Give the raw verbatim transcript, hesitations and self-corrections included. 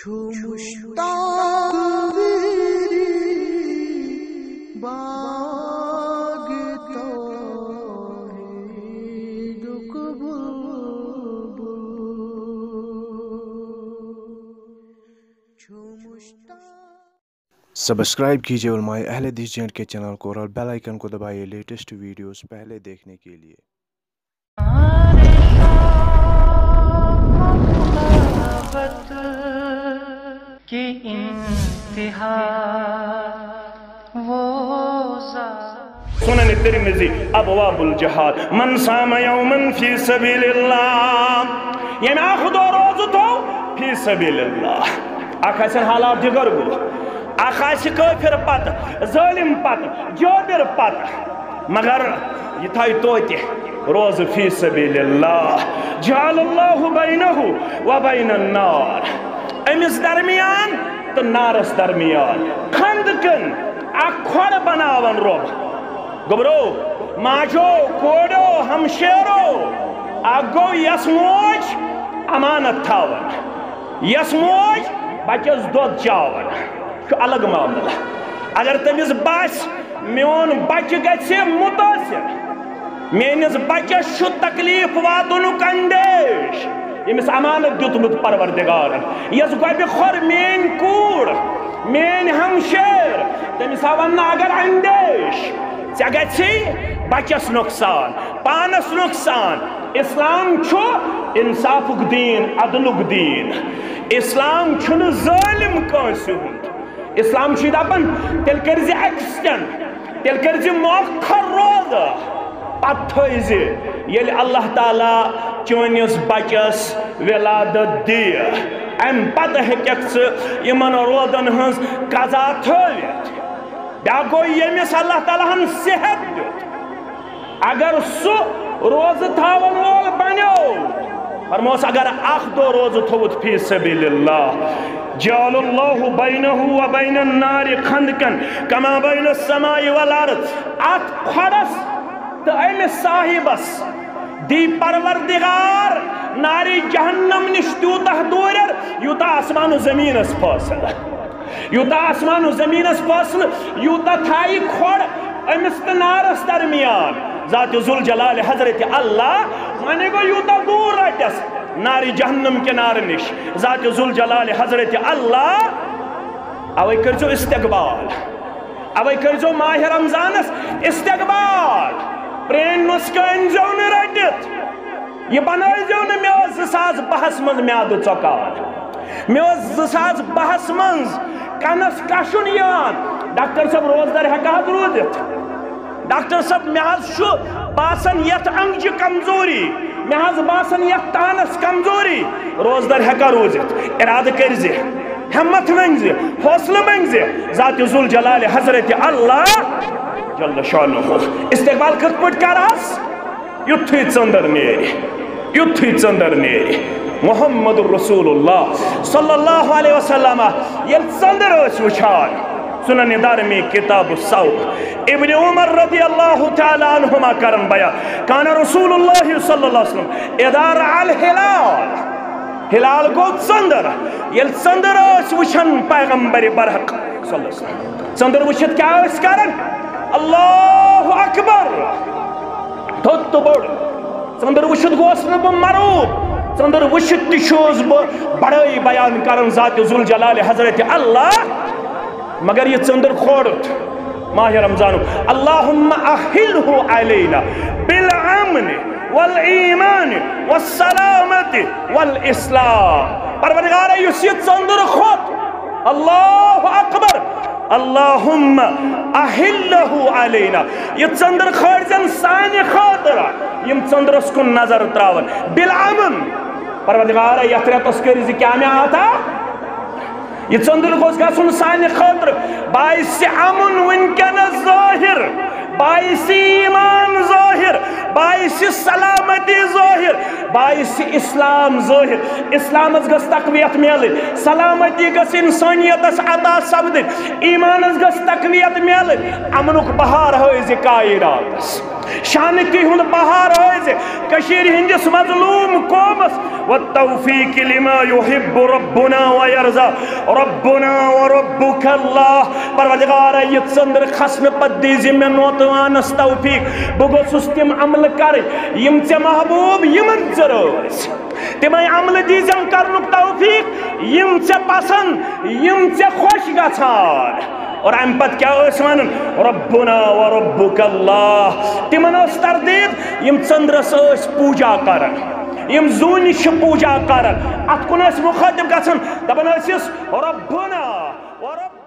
چھُ مُشتاق ویری باغ توحیدُک بُلبُل۔ چھُ مُشتاق۔ سبسکرائب کیجیے علماء اہل حدیث جے اینڈ کے چینل کو اور بیل آئیکن کو دبائیے لیٹسٹ ویڈیوز پہلے دیکھنے کے لیے۔ کی انتہا وہ ذات۔ سنن ترمذی، ابواب الجہاد، من صام یوما فی سبیل اللہ، ییٚمۍ اکھ دۄہ روزٕ تھوو فی سبیل اللہ۔ اکھ آسن حالات دِگر گوٚو، اکھ آسہِ کٲفر پتہٕ، ظٲلم پتہٕ، جٲبر پتہٕ، مگر یہِ تھایہِ توتہِ روزٕ فی سبیل اللہ، جعل اللہ بینہ و بین النار۔ أمِس درمیان تہٕ نارس درمیان خندقن، اکھ کھۄڈ بناوان رۄب۔ گوٚبرو، ماجو، کوریو، ہمشیرو، اکھ گوٚو یس موج امانت تھاوان، یس موج بچس دۄد چاوان، چھُ الگ معاملہٕ۔ اگر تٔمِس باسہِ میون بچہِ گژھِ مُتٲثر، میٲنِس بچس چھُ تکلیف واتنُک اندیش، ییٚمِس امانت دیُتمُت پروردگارن، یس گۄبہِ کھۄر میٲنۍ کوٗر، میٲنۍ ہمشیر، تٔمِس آو وننہٕ اگر اندیش ژےٚ گژھی بچس نۄقصان، پانس نۄقصان۔ اسلام چھُ انصافُک دیٖن، عدلُک دیٖن۔ اسلام چھُنہٕ ظٲلم کٲنٛسہِ ہُنٛد۔ اسلام چھُ دپان، تیٚلہِ کٔرۍ زِ ایکسٹینڈ، تیٚلہِ کٔرۍ زِ مؤخر روزٕ، پتہٕ تھٲوۍ زِ ییٚلہِ اللہ تعالیٰ چٲنِس بچس ولادت دِیہِ، امہِ پتہٕ ہیٚککھ ژٕ یِمن روزن ہٕنٛز قضا تھٲوِتھ۔ بیٛاکھ گوٚو ییٚمِس اللہ تعالیٰ ہن صحت دیُت، اگر سُہ روزٕ تھاوَن وول بنیو، فرموس اگر اکھ دۄہ روزٕ تھوٚوُتھ فی سبیل اللہ، جعل اللہ بینہ و بین النار خندقا کما بین السماء والارض۔ اتھ کھۄڈس تہٕ أمِس صاحبس دی پروردگار نارِ جہنم نِش تیوٗتاہ دوٗرٮ۪ر یوٗتاہ آسمان و زمیٖنس فٲصلہٕ۔ یوٗتاہ آسمان و زمیٖنس فٲصلہٕ، یوٗتاہ تھایہِ کھۄڈ أمِس تہٕ نارس درمیان۔ ذات ذوالجلال حضرت اللہ، وۄنۍ گوٚو یوٗتاہ دوٗر رٹٮ۪س نارِ جہنم کہِ نارٕ نِش۔ ذات ذوالجلال حضرت اللہ، اوے کٔرۍزیو استقبال، اوے کٔرۍزیو ماہِ رمضانس استقبال۔ پرٛٲنۍ نُسخہٕ أنۍزیو نہٕ رٔٹِتھ۔ یہِ بنٲوزیو نہٕ مےٚ اوس زٕ ساس بَہَس منٛز میادٕ ژۄکان، مےٚ اوس زٕ ساس بَہَس منٛز کنس کشُن یِوان۔ ڈاکٹر صٲب، روزدر ہٮ۪کہٕ حظ روٗزِتھ؟ ڈاکٹر صٲب، مےٚ حظ چھُ باسان یتھ انگجہِ کمزوری، مےٚ حظ باسان یتھ تانس کمزوری۔ روزدر ہٮ۪کا روٗزِتھ؟ ارادٕ کٔرۍ زِ، ہمت ؤنۍ زِ، حوصلہٕ ؤنۍ زِ، ذات ذوالجلال حضرت اللہ جل شانہ۔ استقبال کِتھ پٲٹھۍ کرہس؟ یُتھُے ژٔنٛدٕر نیرِ، یُتھُے ژٔنٛدٕر نیرِ۔ محمد رسول اللہ صلی اللہ علیہ وسلم ییٚلہِ ژٔنٛدٕر ٲسۍ وٕچھان، سنن دارمی کتاب الصوم، ابن عمر رضی اللہ تعالیٰ عنہما کرن بیان، کان رسول اللہ صلی اللہ علیہ وسلم اذا رأى الهلال، ہلال گوٚو ژٔنٛدٕر، ییٚلہِ ژٔنٛدٕر ٲسۍ وٕچھان پیغمبر برحق صلی اللہ علیہ وسلم، ژٔنٛدٕر وٕچھِتھ کیٛاہ ٲسۍ کران؟ اللہ اکبر۔ تھوٚد تہٕ بوٚڑ۔ ژٔنٛدٕر وٕچھِتھ گوس نہٕ بہٕ مرعوب۔ ژٔنٛدٕر وٕچھِتھ تہِ چھُس بہٕ بڑٲے بیان کران ذات ذوالجلال حضرت اللہ۔ مگر یہِ ژٔنٛدٕر کھولُتھ ماہِ رمضانُک، اللہم احلہ علینا بالامن والایمان والسلامت والاسلام۔ پروردگارا، یُس یہِ ژٔنٛدٕر کھوٚت، اللہ اکبر، اللہم احلہ علینا، یہِ ژٔنٛدٕر کھٲلزٮ۪ن سانہِ خٲطرٕ، یِم ژٔنٛدرس کُن نظر تراون۔ بالامن، پروردگارا، یتھ رٮ۪تس کٔرۍ زِ کیٛاہ مےٚ عطا؟ یہِ ژٔنٛدٕر گوٚژھ گژھُن سانہِ خٲطرٕ باعث امن وٕنکیٚنس ظٲہر، باعث ایمان ظٲہر، باعث سلامتی ظٲہر، باعث اسلام ظٲہر۔ اسلامس گٔژھ تقویت میلٕنۍ، سلامتی گٔژھ انسٲنیتس عطا سپدٕنۍ، ایمانس گٔژھ تقویت میلٕنۍ، امنُک بہار ہٲوزِ کائناتس۔ شانتی ہُنٛد بہار روزِ کٔشیٖرِ ہٕنٛدِس مظلوم قومس۔ والتوفیق لما یحب ربنا ویرضا۔ ربنا وربک اللہ۔ پروردگارا، یہِ ژٔنٛدٕر کھسنہٕ پتہٕ دیٖزِ مےٚ نوتوانس توفیق۔ بہٕ گوٚژھُس تِم عملہٕ کرٕنۍ یِم ژےٚ محبوب یِمن ژٕ رٲوۍ۔ تِمے عملہٕ دیٖزٮ۪م کرنُک توفیق یِم ژےٚ پسند، یِم ژےٚ خۄش گژھان۔ اور امہِ پتہٕ کیٛاہ ٲسۍ ونان؟ ربنا وربک اللہ۔ تِمن ٲس تردید، یِم ژٔنٛدرس ٲسۍ پوٗجا کران، یِم زوٗنہِ چھِ پوٗجا کران، اتھ کُن ٲسۍ مُخٲطب گژھان، دپان ٲسِس، ربنا ورب